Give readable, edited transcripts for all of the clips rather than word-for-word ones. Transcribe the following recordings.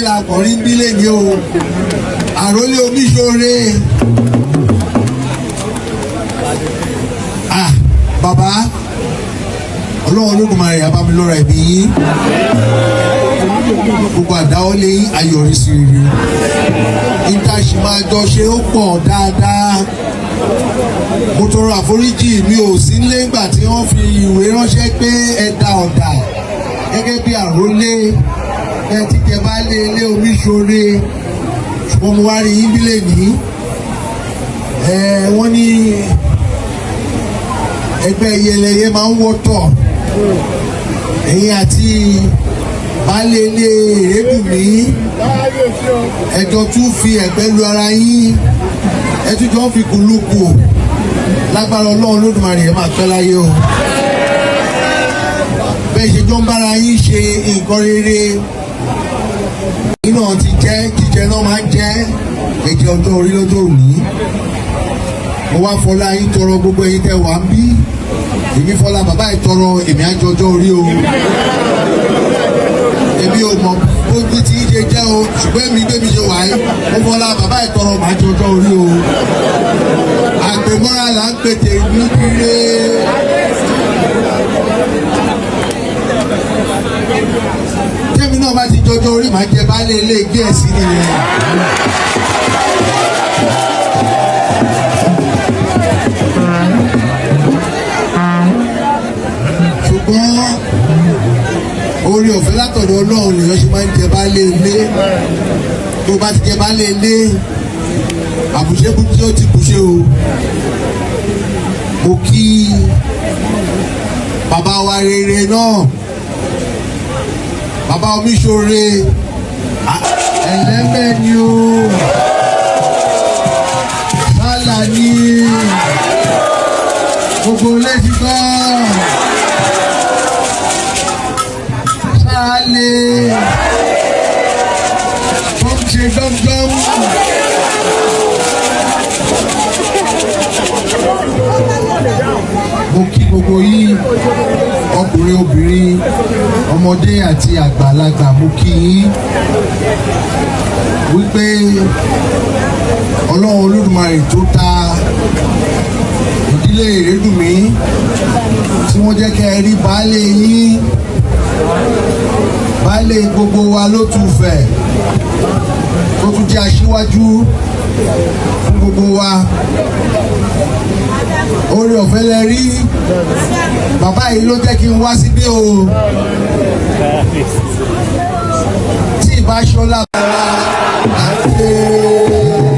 La kọrin bílẹ̀ ni o, àròlé Omiṣore. Ah, bàbá, Ọlọ́run Olódùmarè á bá mi lọ́ra ẹ̀mí yín, gbogbo àdáwọ́lé yín ayọ̀rísí rere. Ìtàṣì máa jọ ṣe ó pọ̀ dáadáa. Mo tọrọ àforíjì, mi ò sí nígbà tí wọ́n fi ìwé ránṣẹ́ pé ẹ da ọ̀dà gẹ́gẹ́ bí àrólé ẹ ti jẹ baálé ilé Omiṣore, ṣùgbọ́n mo wá rí yín bílẹ̀ ní ẹ. Wọ́n ní ẹgbẹ́ yẹlẹyẹ máa ń wọ́tọ̀, ẹ̀yin àti baálé ilé Ìrẹ́dùnmí ẹjọ́ tún fi ẹ̀gbẹ́ lu ara yín, ẹ tún jọ ń fi kùlùkù. Lágbára Ọlọ́run Olódùmarè, ẹ máa pẹ́ láyé o. Bẹ́ẹ̀ ṣe jọ ń bára yín ṣe nǹkan rere iná ti jẹ́ jíjẹ náà máa ń jẹ́ ẹ̀jẹ̀ ọjọ́ orí lọ́jọ́ òní. Mo wá fọlá yín tọrọ, gbogbo ẹ̀yin tẹ́ wà ń bí, èmi fọlá bàbá yìí tọrọ, èmi á jẹ ọjọ́ orí o. Èmi ò mọ̀ bójú tí í ṣe jẹ́ o, ṣùgbọ́n èmi gbé mi ṣe wà yìí, mo fọlá bàbá yìí tọrọ, màá jẹ ọjọ́ orí o. Àgbèmọ́ra là ń pètè ìlú kiri. Tẹ́mi náà bá ti jọjọ́ orí, màá jẹ baálé ilé gẹ̀ẹ́sì nìyẹn. Ṣùgbọ́n orí ọ̀fẹ́ látọ̀dọ̀ Ọlọ́run lèèyàn ṣe máa ń jẹ baálé ilé. Tó bá ti jẹ baálé ilé, àbùṣebù tí ó ti bùṣe o. Mo kí bàbá wa rere náà, bàbá Omiṣore, ẹlẹ́mẹ̀ ni o, sálà ni gbogbo létí gan, sálẹ̀ tó ń ṣe gbọ́ngbọ́n. Mo kí gbogbo yín, ọkùnrin, obìnrin, ọmọdé àti àgbàlagbà, mo kí yín wípé Ọlọ́run Olódùmarè tó ta ìdílé Ìrẹ́dùnmí tí wọ́n jẹ́ kẹ́ ẹ rí baálé yín, baálé gbogbo wa ló tún fẹ̀, tó tún jẹ́ aṣíwájú fún gbogbo wa. Oore ọ̀fẹ́ lẹ rí, bàbá yìí ló jẹ́ kí n wá síbí o. Tí ìbá ṣọlá bàrà àti.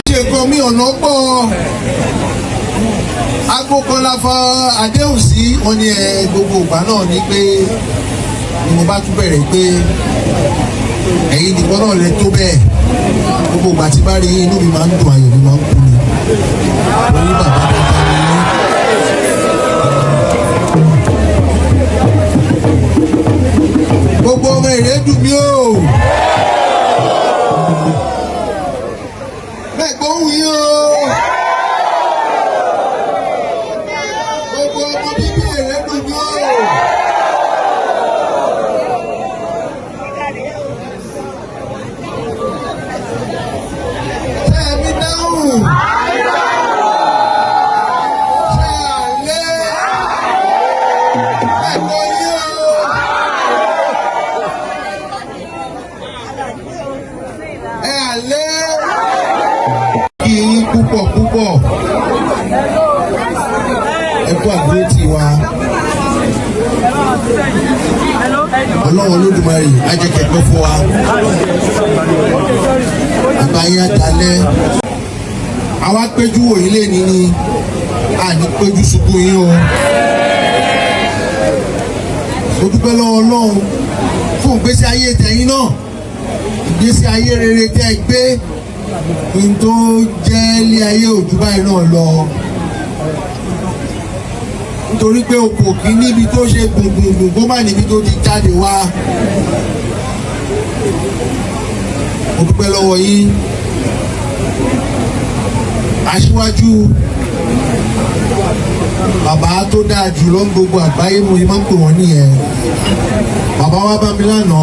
Ṣe nǹkan mi ọ̀nà pọ̀, aago kan la fa àdéhùn sí wọn ní ẹ gbogbo ìgbà náà ni pé ni mo bá tún bẹ̀rẹ̀ pé ẹ̀yin nìkan náà lè tó bẹ́ẹ̀. Gbogbo ìgbà tí bá rí yín, inú mi máa ń dùn, ayọ̀ mi máa ń kú ni mo ní bàbá dáadáa ni yín. Gbogbo ọmọ Ìrẹ́dùnmí o, bẹ́ẹ̀ gbóhùn yín o, gbogbo ọmọ bíbí Ìrẹ́dùnmí o. Tẹ́ẹ̀mí dáhùn. Ṣé àlẹ́ ẹ̀kọ́ yín o? Ẹ àlẹ́ kí yín púpọ̀ púpọ̀, ẹ kú àdúró tì wá. Ọlọ́run Olódùmarè á jẹ́ kẹ́ pẹ́ fún wa. Àgbà yín á dalẹ̀. Àwa péjú wò yín lé ní ni àní péjú ṣubú yín o. Mo dúpẹ́ lọ́wọ́ Ọlọ́run fún ìgbésí ayé tẹ̀yìn náà, ìgbésí ayé rere tẹ́ ẹ gbé, n tó jẹ́ ilé ayé òjú báyìí náà lọ. Nítorí pé o kò kí níbi tó ṣe gbùngbùngbùn kó má níbi tó ti jáde wá. Mo dúpẹ́ lọ́wọ́ yín, aṣíwájú, bàbá tó dáa jù lọ ní gbogbo àgbáyé. Mo yìí máa ń pè wọ́n nìyẹn. Bàbá wa bá mi lánàá,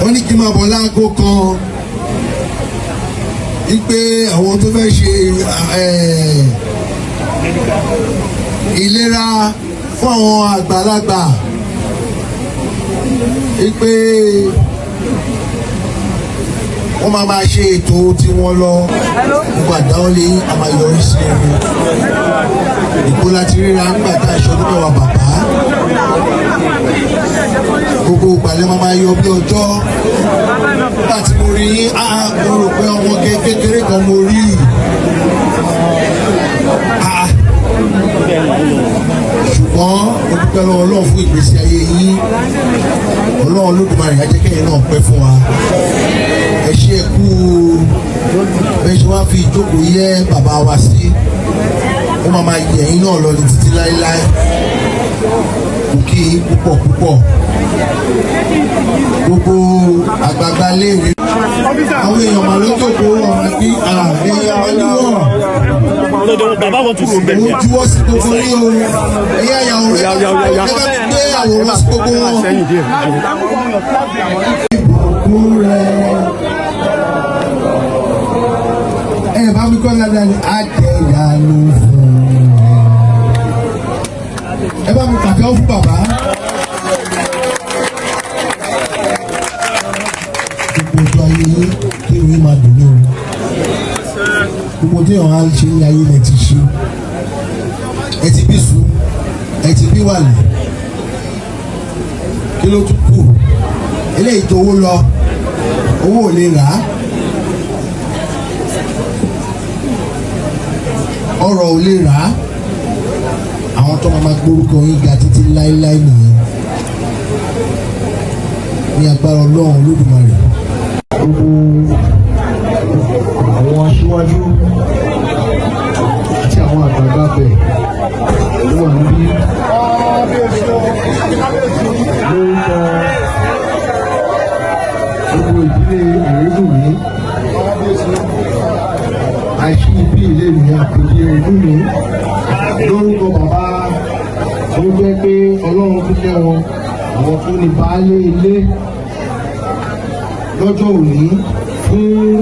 wọ́n ní kí n máa bọ̀ láago kan, wípé àwọn tó fẹ́ ṣe ìlera fún àwọn àgbàlagbà, wípé wọ́n máa máa ṣe ètò tiwọn lọ. Gbogbo àdáwọ́lé a máa yọrí sí rere. Ìkó láti ríra nígbà tá a ṣọdún 10 bàbá. Gbogbo ìgbàlẹ̀ máa máa yọ bí ọjọ́. Nígbà tí mo rí yín, ah, mo rò pé ọmọ kékeré kan mo rí. Ah, ṣùgbọ́n mo dúpẹ́ lọ́wọ́ Ọlọ́run fún ìgbésí ayé yín. Ọlọ́run Olódùmarè á jẹ́ kẹ́yìn náà pẹ́ fún wa. Ẹ ṣe, ẹ kú bẹ́ẹ̀ ṣe wá fi ìjókòó yẹ bàbá wa sí. Ó máa máa yẹ yín náà lọ ní títí láéláé. Kò kí yín púpọ̀ púpọ̀, gbogbo àgbààgbà léèrè, àwọn èèyàn mà ló jókòó ọ̀rọ̀ bí ààrẹ àwájúwọ̀. No, no, Baba want to see. Mo juwọ́ sí gbogbo yín o. Ẹ̀yà ìyàwó rẹ̀, ẹ bá mi gbé àwòrán sí gbogbo wọn. Ìbùkún rẹ̀, ẹ bá mi kọ́ dáadáa ní àjẹyàlú fún ẹ. Bá mi pàtẹ́wọ́ fún bàbá. Gbogbo ojú ayé yín, kí ìwé máa dùn ní o. Gbogbo tí èèyàn á ṣe ní ayé lẹ ti ṣe. Ẹ ti bí sùn, ẹ ti bí wàlẹ̀, kí ló tún kù? Eléyìí tó owó lọ, owó ò lè rà á, ọrọ̀ ò lè rà á. Àwọn tó máa ma gbórúkọ yín ga títí láéláé nìyẹn, ní agbára Ọlọ́run Olódùmarè. Gbogbo àwọn aṣíwájú àti àwọn àgbààgbà bẹ̀ ló wà níbí, lórúkọ gbogbo ìdílé Ẹ̀rẹ́dùnmí, àìsí ibi ilé mi àpèjì Ẹ̀rẹ́dùnmí, lórúkọ bàbá tó jẹ́ pé Ọlọ́run tún jẹ́ wọn, àwọn tó ní baálé ilé lọ́jọ́ òní fún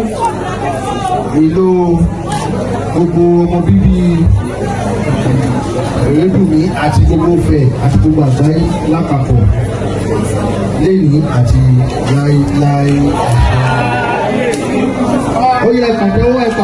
ìlò gbogbo ọmọ bíbí Ẹ̀rẹ́dùnmí àti gbogbo Ifẹ̀ àti gbogbo àgbáyé lápapọ̀, lẹ́yìn àti láéláé. Ó yẹ pàtẹ́wọ́, ẹ pàtẹ́wọ́.